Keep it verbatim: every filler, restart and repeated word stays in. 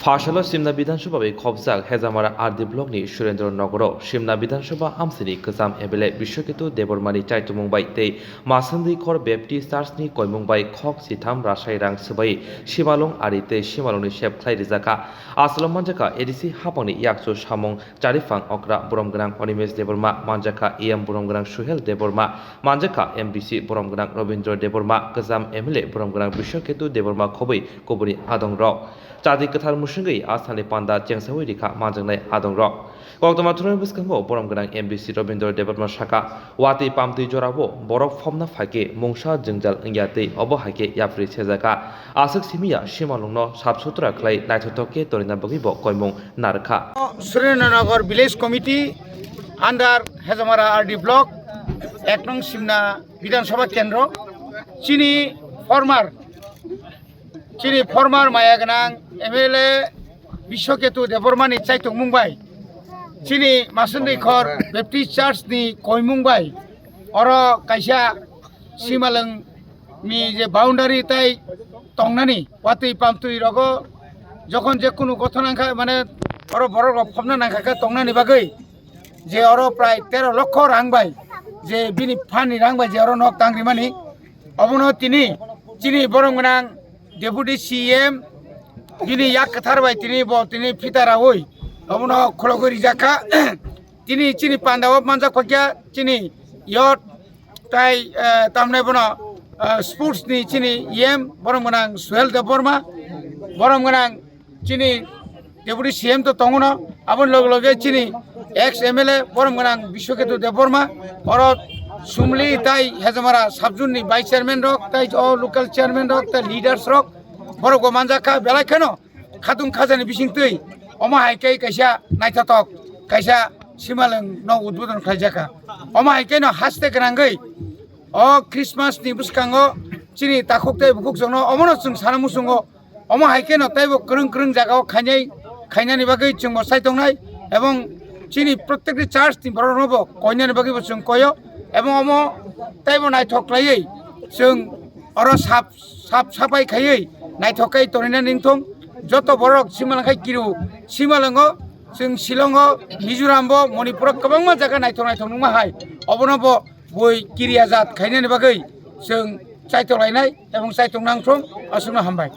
Pashalo Simna Bidhan Sabha bai khopjak Hejamara R D block ni Surendra Nogoro Simna Bidhan Sabha amsini kwcham M L A Biswaketu Debbarma ni chaitumung bai tei Masundwi Khor Baptist Church ni koimung bai khok sitham rasai rang swbai simalung ari tei simalung ni sep khlai rijak kha. Asalo manjakha A D C hapang ni yakchu samung Charipang okra borom gwnang Animesh Debbarma, manjakha E M borom gwnang Suhel Debbarma, manjakha M D C borom gwnang Robindra Debbarma, kwcham M L A borom gwnang Biswaketu Debbarma khobwi kubuni adongrok. Chadi kwthar musungwi a salni panda chengsawi rikha manjaknai adongrok. Koktwma thurani bwskango borom gwnang M D C Robindra Debbarma sakha, watwi pamtwi jorao borok phobna phaikhe mungsa jwngjal wngya tei obo haikhe yapri sejakha. Aswk simiya simalungno sap sutra khlai naithothok khe torina bagwi bo koimung narwkha. Surendra Nagar Village Committee under Hejamara R D Block, ek nong Simna Bidhan Sabha Kendro, chini former, chini former maya gwnang M L A Biswaketu Debbarma ni chaitokmung bai, chini Masundwi Khor Baptist Church ni koimung bai, oro kaisa simalwng ni je boundary tai tongnani, watwi pamtwi rogo jokhon je kunu gothon nangkha, mane oro borok rok phobna nangkha khe tongnani bagwi je oro prai tero lokho rang bai je bini phan ni rang bai je oro nok tang rimani, obono tini chini borom gwnang Deputy C M bini yak kwthar bai tini bo tini phita raui obono khulogwi rijak kha. Tini chini panda o manjak phakya chini youth tai, eh, tamnai bono, eh, sports ni chini E M borom gwnang Suhel Debbarma, borom gwnang chini Deputy C M to tongo no, aboni loge loge chini ex M L A borom gwnang Biswaketu Debbarma, oro Sumli tai Hejamara subzone ni vice chairman rok tai o local chairman rok tai leaders rok borok bo manjak kha, belai kheno khatung khajani bisingtwi omo hai khe kaisa naithothok, kaisa simalwng no udbodon khlaijak kha. Omo hai khe no haste gwnangwi o Christmas ni bwskango chini takhuk tei bukhuk jokno omono chwng sana muchungo. Omo hai khe no teibo kwrwng kwrwng jagao khainai, khainani bagwi chwngbo sai tongnai, ebong chini protekti church ni borok no bo koinani bagwi bo chwng koio, ebong omo teibo naithok khlaiwi chwng oro sap sap sapai khaiwi naithok khe tonina ningthung. Joto borok simalwng khai kiru, simalwngo chwng Shillongo, Mizorambo, Manipuro kwbangma jaga naithok naithok nungma hai, obono bo bui kiriya jat khainani bagwi chwng chaitok lainai ebong chaitok nangthung. Aswkno hambai.